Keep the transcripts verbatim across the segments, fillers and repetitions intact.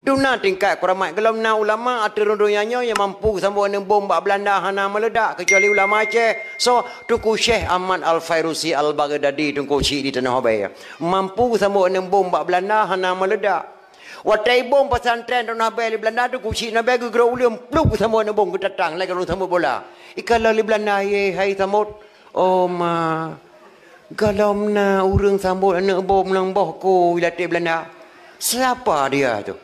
Dum na tingkat keuramat, gohlom na ulama ateueh rhueng donya nyoe nyang mampu geusambot aneuk bom bak Beulanda hana meuledak, keucuali ulama Aceh. Soe? Teungku Syekh Ahmad Al-Fairusi Al-Baghdadi, Teungku Chik di Tanoh Abee. Mampu geusambot aneuk bom bak Beulanda hana meuledak. Watée bom pesantren Tanoh Abee lé Beulanda, Teungku Chik Tanoh Abee geugrok uleueng, plup, geusambot aneuk bom, geutatang lagée ureueng sambot bola. Ikalon lé Beulanda, "Ye, hai sambot." "Oh ma, gohlom na ureueng sambot aneuk bom nyang boh kôi latée Beulanda." "Siapa dia tu?"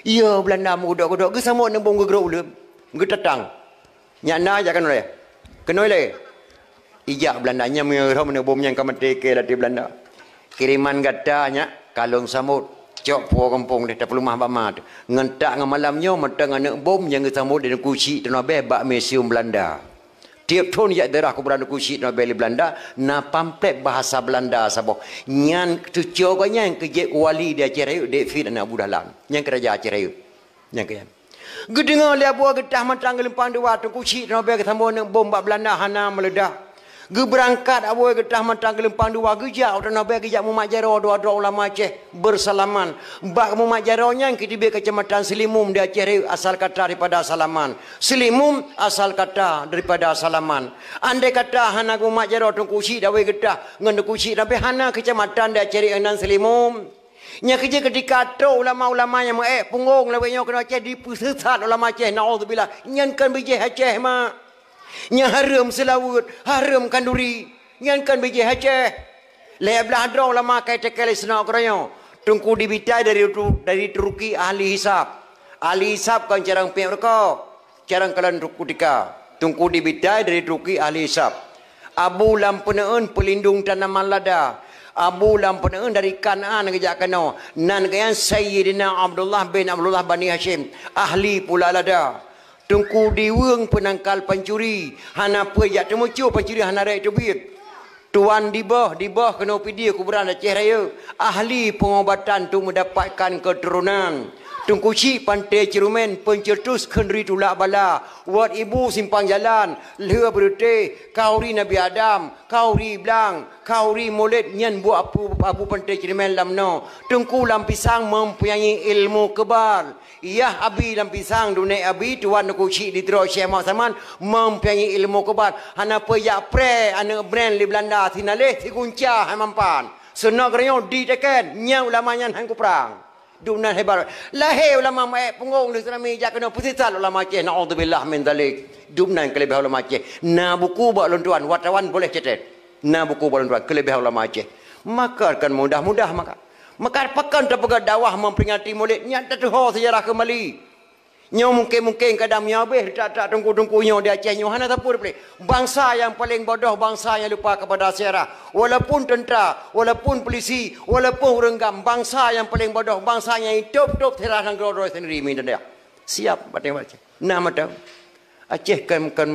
"Iya, Beulanda meugeudok-geudok, geusambot aneuk bom geugrok uleueng, geutatang." "Nyak na jak keunoe lé. Keunoe lé." Ijak Beulanda nyan meunyoe rhom aneuk bom nyang ka maté kée latée Beulanda. "Kiriman gata nyak ka lôn sambot. Cok puwoe gampông deh, tapeuleumah bak ma teuh. Ngon tak ngon malam nyoe mantong aneuk bom nyang geusambot di Teungku Chik Tanoh Abee bak museum Beulanda. Tieb thon jak ziarah kuburan Teungku Chik Tanoh Abee lé Beulanda, na pamflet bahasa Beulanda saboh. Nyan teucok gobnyan keu jeuet keu wali di Aceh Rayeuk, David aneuk Abu Dahlan. Nyan keu raja Aceh Rayeuk." Nyang keu nyan. Geudeungoe lé Abu Geutah mantong geulumpang dua, Teungku Chik Tanoh Abee geusambot aneuk bom bak Beulanda hana meuledak. Geubeurangkat Abu Geutah mantong geulumpang dua, geujak u Tanoh Abee, geujak mumat jaroe dua droe ulama Aceh beusalaman. Bak mumat jaroe nyan keuteubiet Keucamatan Seulimum di Aceh Rayeuk, asal kata daripada salaman. Seulimum asal kata daripada salaman. Andai kata hana geumat jaroe Teungku Chik Abu Geutah ngon Teungku Chik Tanoh Abee, hana keucamatan di Aceh Rayeuk nan Seulimum. Nyang keujeuet keutika trok ulama-ulama nyang meuék punggong lawét nyoe keunoe Aceh, dipeuseusat ulama Aceh, naudzubillah. Nyan kon bijéh Aceh, mak. Nyan hareuem seulaweuet, hareuem khanduri. Nyan kon bijéh Aceh. Lhée blaih droe ulama ka itékée lé sinoe keudroe nyoe. Teungku Dibitai dari Tu-, dari Turki, ahli hisab. Ahli hisab kon carông piep rukok. Carông kalon Teungku Tika, Teungku Dibitai dari Turki ahli hisab. Abu Lam Peuneuen peulindong tanaman lada. Abu Lam Peuneuen dari Kanaan geujak keunoe. Nan geuh nyan Sayyidina Abdullah bin Abdullah Bani Hasyim, ahli pula lada. Teungku Diweueng peunangkal pancuri, hana peue jak teumucue pancuri hana rhot teubiet. Tuan Diboh, Diboh keunoe Pidie kuburan Aceh Rayeuk, ahli peungobatan untuk meudapatkan keuturonan. Teungku Chik Panté Ceurumen, pencetus khanduri tulak bala, Wat Ibu simpang jalan, lheueh beureutéh, khanduri Nabi Adam, khanduri blang, khanduri mulod nyan buet Abu, Abu Panté Ceurumen lam noe. Teungku Lam Pisang mempunyai ilmu kebal. Yah Abi Lam Pisang, dunek Abi, tuan Teungku Chik di Tiro Syekh Muhammad Saman, mempunyai ilmu kebal. Hana peue jak preh aneuk bren lé Beulanda, sinaleh sigunca hai mampan. Seunoe geutanyoe diteken, nyan ulama nyan han kuprang. Dum nan hebat. Lahé ulama meuék punggong di Seurami jak keunoe peusisat ulama Aceh, naudzubillah min dzalik. Dum nan keuleubeh ulama Aceh. Na buku bak lôn tuan, wartawan boleh catat. Na buku bak lôn tuan, keuleubeh ulama Aceh. Maka kan mudah-mudah maka. Maka pakon tapeugah dakwah memperingati Maulid, nyan tateuho sejarah kembali. Nyoe mungken-mungken kadang meunyoe habéh that-that teungku-teungku nyoe di Aceh nyoe hana sapeue teupeuleueh. Bansa nyang paleng bodoh, bansa nyang lupa kepada sejarah. Walaupun tentara, walaupun polisi, walaupun ureueng gam, bansa nyang paleng bodoh, bansa nyang itôb-tôb sejarah nanggroe droe sendiri mi dada. Siap bateng Aceh. Nah mata. Aceh kan, kan,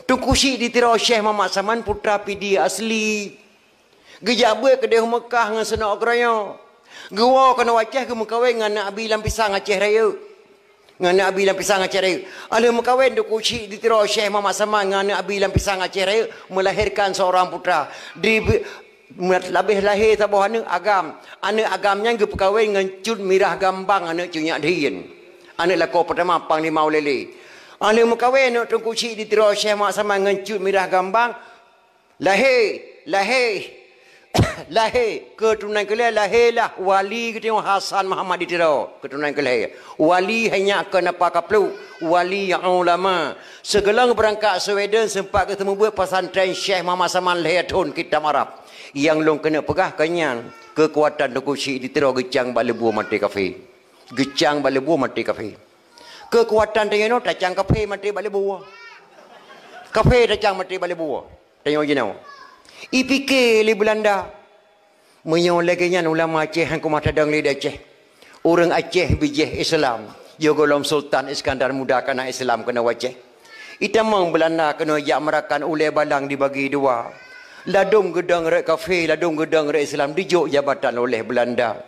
Teungku Chik di Tiro Syekh Muhammad Saman putra Pidie asli. Geujak beuet keudeh u Meukah ngon Seunok Keurayoe. Geuwoe keunoe Aceh geumeukawen ngon aneuk Abi Lam Pisang Aceh Rayeuk. Ngon aneuk Abi Lam Pisang Aceh Rayeuk. Alheuh meukawen Teungku Chik di Tiro Syekh Muhammad Saman ngon aneuk Abi Lam Pisang Aceh Rayeuk, melahirkan seorang putra. Di, labeh lahé saboh aneuk agam. Aneuk agam nyan geupeukawen ngon Cut Mirah Gambang, aneuk Cut Nyak Dhien. Aneuk lakoe peutama Panglima Ulèe Lheue. Alheuh meukawen aneuk Teungku Chik di Tiro Syekh Muhammad Saman ngon Cut Mirah Gambang, Lahé, lahé, lahé, keuturonan keu lhèe lahé lah wali geutanyoe Hasan Muhammad di Tiro, keuturonan keu lhèe. Wali hai nyak keu napa kapluek, wali ulama. Sigohlom beurangkat Sweden seumpat geuseumeubeuet pesantren Syekh Muhammad Saman lhèe thon kitab Arab. Nyang lôn keuneuk peugah keu nyan, keukuatan Teungku Chik di Tiro geucang bak leubue maté kafé. Geucang bak leubue maté kafé. Keukuatan tanyoe nyoe tacang kafé maté bak leubue. Kafé tacang maté bak leubue. Tanyoe jinoe. Ipike lé Beulanda. Meunyoe lagèe nyan ulama Aceh han keumah tadong lé di Aceh. Ureueng Aceh bijéh Islam. Yoh gohlom Sultan Iskandar Muda ka na Islam keunoe Aceh. Itamong Beulanda keunoe jak meurakan ulèe balang dibagi dua. Ladôm geudong rot kafé, ladôm geudong rot Islam dijok jabatan oleh Beulanda.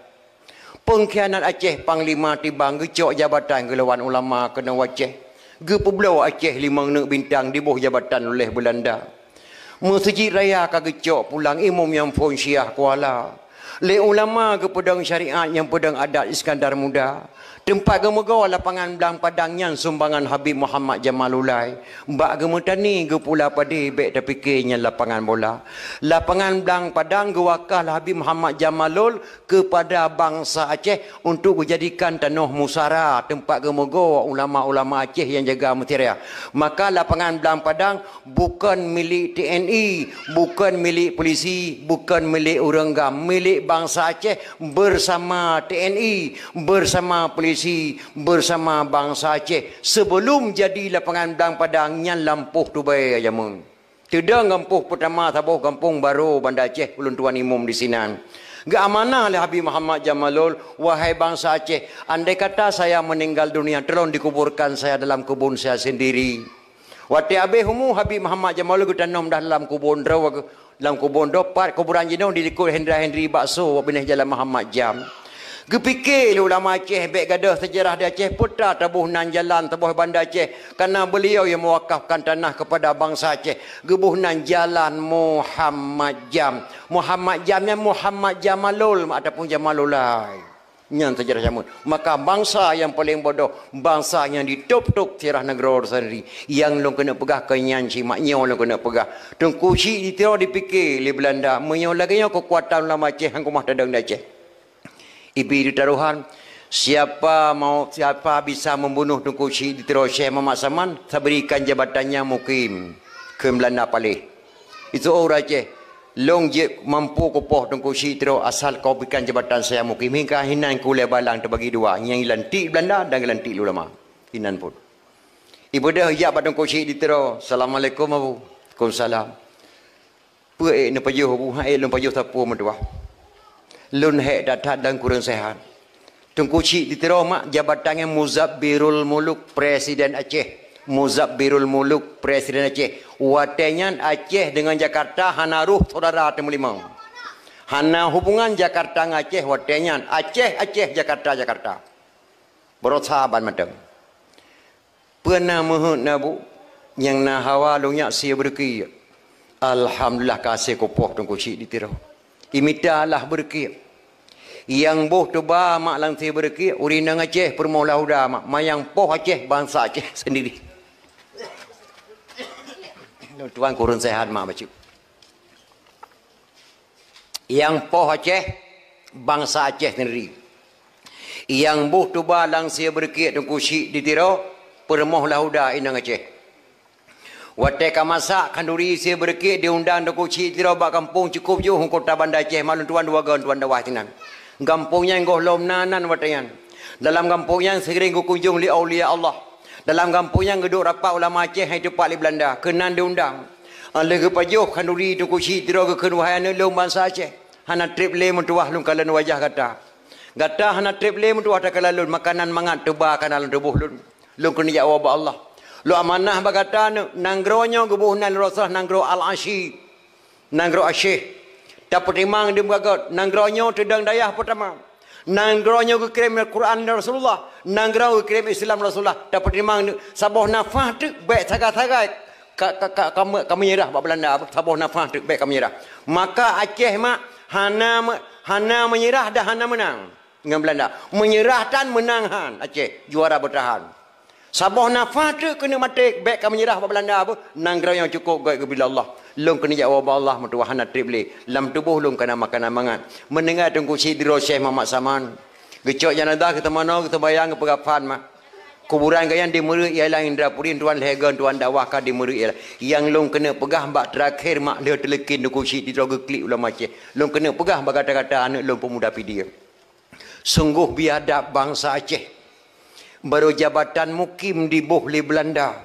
Peungkhianat Aceh, Panglima Tibang geucok jabatan geulawan ulama keunoe Aceh. Geupeubloe Aceh limong neuk bintang diboh jabatan oleh Beulanda. Meuseujid raya ka geucok pulang imum nyang phon Syiah Kuala. Lé ulama geupeudong syariat nyang peudong adat Iskandar Muda. Teumpat geumeugoe lapangan Blang Padang nyan sumbangan Habib Muhammad Jamalullah. Bak geumeutani geupula padé bék tapike nyan lapangan bola. Lapangan Blang Padang geuwakah lé Habib Muhammad Jamalul keupada bansa Aceh untuk geujadikan tanoh musara teumpat geumeugoe ulama-ulama Aceh nyang jaga mutiara. Maka lapangan Blang Padang bukon milék T N I, bukon milék polisi, bukon milék ureuëng GAM, milék bansa Aceh bersama T N I, bersama polisi, bersama bansa Aceh. Sebelum jadi lapangan Blang Padang nyan lampôh tubée jameun. Teudong gampông peutama saboh gampông Baro Banda Aceh, ulôn tuan imum di sinan. Geuamanah lé Habib Muhammad Jamalul, "Wahai bansa Aceh, andai kata saya meninggal dunia, tolong dikuburkan saya dalam kebun saya sendiri." Watée abéh umu Habib Muhammad Jamalul geutanom dah lam kubon droe, lam kubon droe pat kuburan jinoe di likot Hendra Hendri Bakso, binéh Jalan Muhammad Jam. Geupike lé ulama Aceh bék gadôh seujarah di Aceh, peue ta taboh nan jalan saboh Banda Aceh, karena beliau yang mewakafkan tanah kepada bansa Aceh, geuboh nan Jalan Muhammad Jam. Muhammad Jam nyan Muhammad Jamalul ataupun Jamalulai. Nyan seujarah jameun. Maka bansa nyang paleng bodoh, bansa nyang ditôb-tôb sirah nanggroe sendiri. Nyang lôn keuneuk peugah keu nyan cit mak, nyoe lôn keuneuk peugah. Teungku Chik di Tiro dipike lé Belanda, meunyoe lagée nyoe keukuatan ulama Aceh, han keumah tadong di Aceh. Ibi di tarohan, siapa mau, siapa bisa membunuh Teungku Chik di Tiro Syekh Muhammad Saman, saya berikan jabatannya mukim. Kheun Belanda paléh. Itu ureuëng Aceh, lôn jeuet mampu kupoh Teungku Chik di Tiro asal kau berikan jabatan saya mukim. Hingga hinan kulée balang teubagi dua, nyang lantik Belanda dan lantik ulama. Hinan pun. Ibeudôh ijak bak Teungku Chik di Tiro, "Assalamualaikum, Abu." "Waalaikumsalam." "Peue ék neupajoh, Abu?" "Han ék lôn pajoh sapeue meutuah. Lôn hék that-that dan kureueng seuhat." Teungku Chik di Tiro mak jabatan nyan Muzabbirul Muluk, Presiden Aceh. Muzabbirul Muluk, Presiden Aceh. Watée nyan Aceh deungon Jakarta hana roh syedara teumeulimong. Hana hubungan Jakarta ngon Aceh watée nyan. Aceh, Aceh, Jakarta, Jakarta. Beurot saban mantong. Peue na meuheuét na bu, nyang na hawa lôn nyak sie beureukiek. Alhamdulillah ka sie kupoh Teungku Chik di Tiro. Imita lah beureukiek. Nyang boh tuba mak lam sie beureukiek, ureuëng inong Aceh peurumoh Lahuda mak, manyang poh Aceh bansa Aceh sendiri. Lôn tuan kureueng seuhat mak bacut. Nyang poh Aceh, bansa Aceh sendiri. Nyang boh tuba lam sie beureukiek Teungku Chik di Tiro, peurumoh Lahuda inong Aceh. Watée ka masak khanduri sie beureukiek diundang Teungku Chik di Tiro bak gampông cukôp jiôh ngon kota Banda Aceh, mak lôn tuan dua goe tuan dakwah sinan. Gampông nyan gohlom na nan watée nyan. Dalam gampông nyan seuring geukunjong lé aulia Allah. Dalam gampông nyan geuduek rapat ulama Aceh hai teupat lé Belanda, keunan diundang. Lheueh geupajoh khanduri Teungku Chik di Tiro geukheun, "Wahai aneuëk lôn bansa Aceh, hana treb lé meutuah lôn kalon wajah gata. Gata hana treb lé meutuah takalon lôn, makanan mangat tuba kana lam tuboh lôn. Lôn keuneuk jak woe bak Allah. Lôn amanah bak gata aneuëk, nanggroe nyoe geuboh nan Rasulullah nanggroe Al-Asyi." Nanggroe Aceh. Tapeutimang di muka gét, nanggroe nyoe teudong dayah peutama. Nanggroe nyoe geukirém Al-Quran dari Rasulullah. Nanggroe geukirém Islam Rasulullah. Tapeutimang di saboh nafah teuk bék sagai-sagai ka, ka, ka, ka me-, ka menyerah bak Belanda. Saboh nafah teuk bék ka menyerah. Maka Aceh mak hana me-, hana menyerah dan hana menang ngon Belanda. Menyerah tan, menang han. Aceh juara bertahan. Saboh nafah teuk keuneuk maté, bék ka menyerah bak Belanda beuh. Nanggroe nyang cukôp gét geubila Allah. Lôn keuneuk jak woe bak Allah meutuah hana treb lé. Lam tuboh lôn kana makanan mangat. Meuninggai Teungku Chik di Tiro Syekh Muhammad Saman. Geucok janazah geuteumanoe, geuteumbayang, geupeugafan mak. Kuburan geuh nyan di Meureue ialah Indrapuri, tuan lhée goe tuan dakwah ka di Meureue ialah. Nyang lôn keuneuk peugah bak teurakhé mak lheueh teuleukin Teungku Chik di Tiro geuklik ulama Aceh. Lôn keuneuk peugah bak gata-gata aneuëk lôn peumuda Pidie. Sunggoh biadab bansa Aceh. Barô jabatan mukim diboh lé Belanda,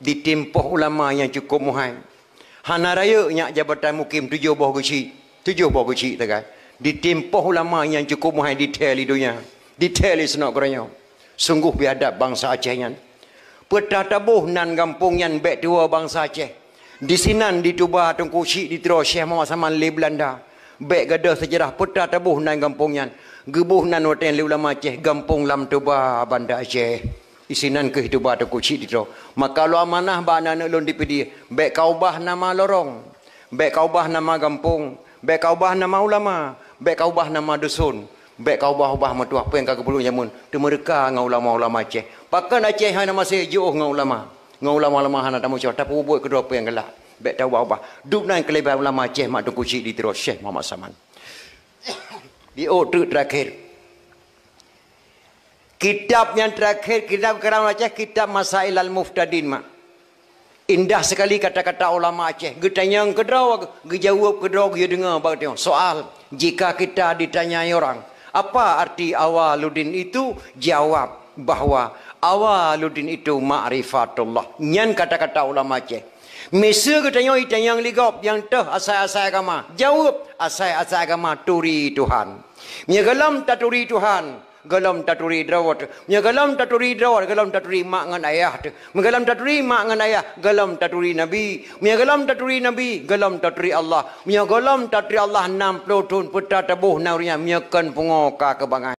ditimpoh ulama nyang cukôp muhai. Hana rayeuk nyak jabatan mukim tujoh boh geuchik, tujoh boh geuchik tagai. Ditimpoh ulama nyang cukôp muhai dithée lé donya, dithée lé seunok geuranyoe. Sunggoh biadab bansa Aceh nyan. Peue ta taboh nan gampông nyan bék tuwoe bansa Aceh. Disinan dituba Teungku Chik di Tiro Syekh Muhammad Saman lé Belanda. Bék gadôh seujarah peue ta taboh nan gampông nyan. Geuboh nan watée nyan lé ulama Aceh gampông Lam Tuba Banda Aceh. Disinan kheueh tuba Teungku Chik di Tiro. Maka lôn amanah bak aneuëk lôn di Pidie, bék ka ubah nama lorong, bék ka ubah nama gampông, bék ka ubah nama ulama, bék ka ubah nama dusun. Bék ka ubah-ubah meutuah peue nyang ka geupeuleueh jameun, teumeureuka ngon ulama-ulama Aceh. Pakon Aceh hana maséh jiôh ngon ulama. Ngon ulama-ulama hana tamusoh, tapeubuet keudroe peue nyang galak. Bék taubah-ubah. Dub nan keuleubah ulama Aceh mak Teungku Chik di Tiro, Syekh Muhammad Saman. Di ôk teuk terakhir. Kitab nyang terakhir, kitab karam Aceh, kitab Masail Al-Muftadin mak. Indah sekali kata-kata ulama Aceh. Geutanyong keudroe, geujaweueb keudroe, geuyue deungoe bak geutanyoe. Soal, jika kita ditanyai orang, "Apa arti Awaluddin itu?" Jawab bahwa Awaluddin itu ma'rifatullah. Nyan kata-kata ulama Aceh. Miseue geutanyoe jitanyong lé gob nyang teuh asai-asai agama. Jaweueb, asai-asai agama turi Tuhan. Meunyoe gohlom taturi Tuhan, gohlom taturi droe. Meunyoe gohlom taturi droe, gohlom taturi mak ngon ayah teuh. Meunyoe gohlom taturi mak ngon ayah, gohlom taturi Nabi. Meunyoe gohlom taturi Nabi, gohlom taturi Allah. Meunyoe gohlom taturi Allah, nam ploh thon peue ta teuboh na ureuëng nyan, meunyoe kon pungo ka keubangai.